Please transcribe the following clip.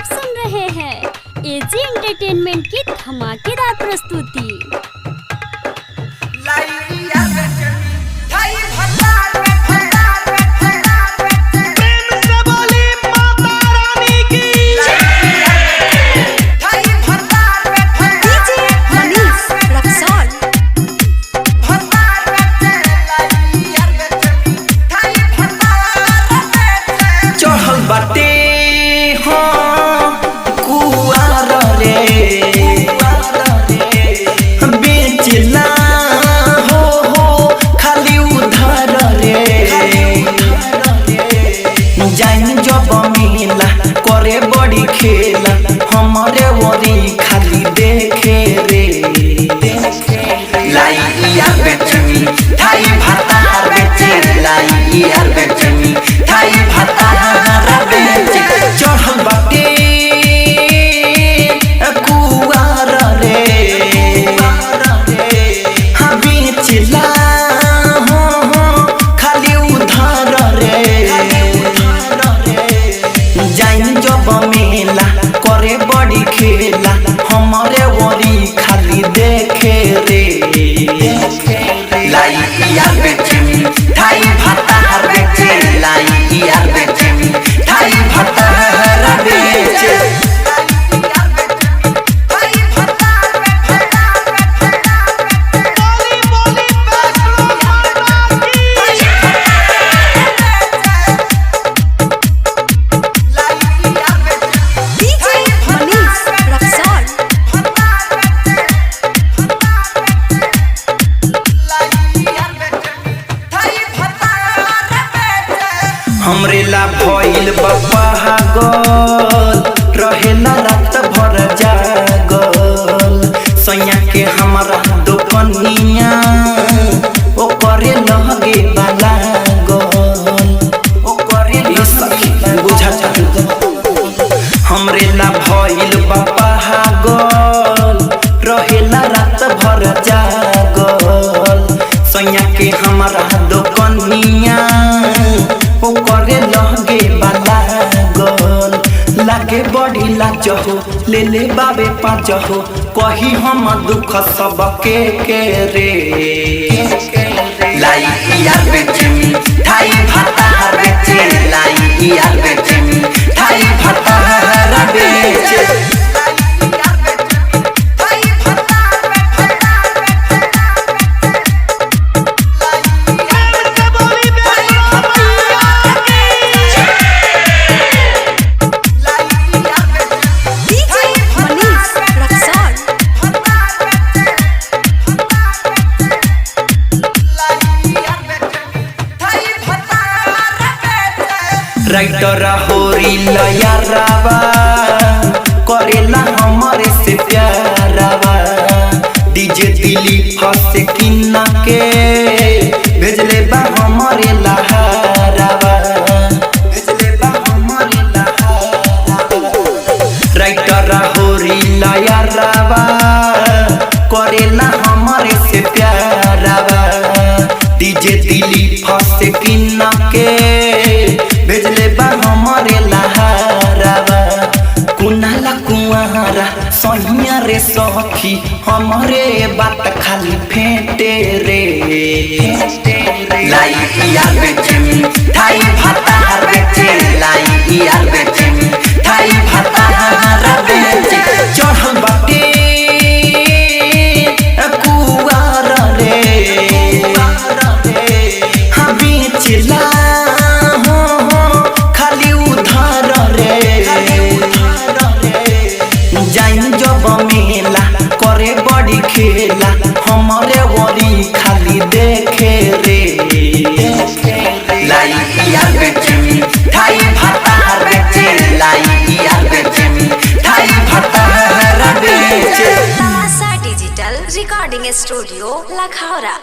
सुन रहे हैं एजी एंटरटेनमेंट की धमाकेदार प्रस्तुति। प्रेम से बोली माता रानी की। डीजे मनीष रक्सौल। चढ़ल बाटे हाँ कुआर रे, बेचला हो हो खाली उधार रे। जाइन जब मेला करे बड़ी खेला, हमारे ओरी खाली देखे रे। लाइया बेचनी थाई भाता बेचे, लाइया बेचनी थाई भाता बेचे। चढ़ल बाटे कुआर रे, हाँ बेचला हो हो खाली उधार रे। जाइन जब मेला करे बड़ी खेला, हमारे ओरी खाली देखे रे। लाइया बेचनी थाई भाता बेचे, लाइया बेचनी थाई भाता बेचे। बोली बोली वैष्णो माता की। डीजे मनीष रक्सौल। हमरे ला भइल बा पागल, रहेला रात भर जागल। सैया के हमरा दोकनिया ओकरे लगे बालागल, ओकरे लगे बुझा। हमरे ला भइल बा पागल, रहेला रात भर जागल। सैया के हमरा दोकनिया ओकरे लगे बालागल। लागे बड़ी लाज हो, ले ले बाबे पाँच हो, कही हम दुख सबके के रे। लाइया बेचनी थाई भाता बेचे, लाइया बेचनी थाई भाता बेचे। प्रेम से बोली वैष्णो मैया की। डीजे मनीष रक्सौल। राइटर होरी लयारावा करेला हमरे से प्यारावा। डीजे दिली फस किन्ना के भेजले बा हमरे लहारावा, भेजले बा हमरे लहारावा। राइटर होरी लयारावा करेला हमरे से प्यारावा। डीजे दिली फस किन्ना के भेजले बा हमरे लहारावा। कुनाला कुआरा सहिया रे सखी, हमरे बात खाली फेंटे रे। लाइया बेचनी थाई भाता बेचे, लाइया बेचनी थाई भाता बेचे। चढ़ल बाटे कुआर रे, हाँ बेचला हो हो खाली उधार रे। जाइन जब मेला करे बड़ी खेला, हमारे ओरी खाली देखे रे। लाइया बेचनी थाई भाता बेचे, लाइया बेचनी थाई भाता बेचे। Tamasha digital recording studio Lakhaura.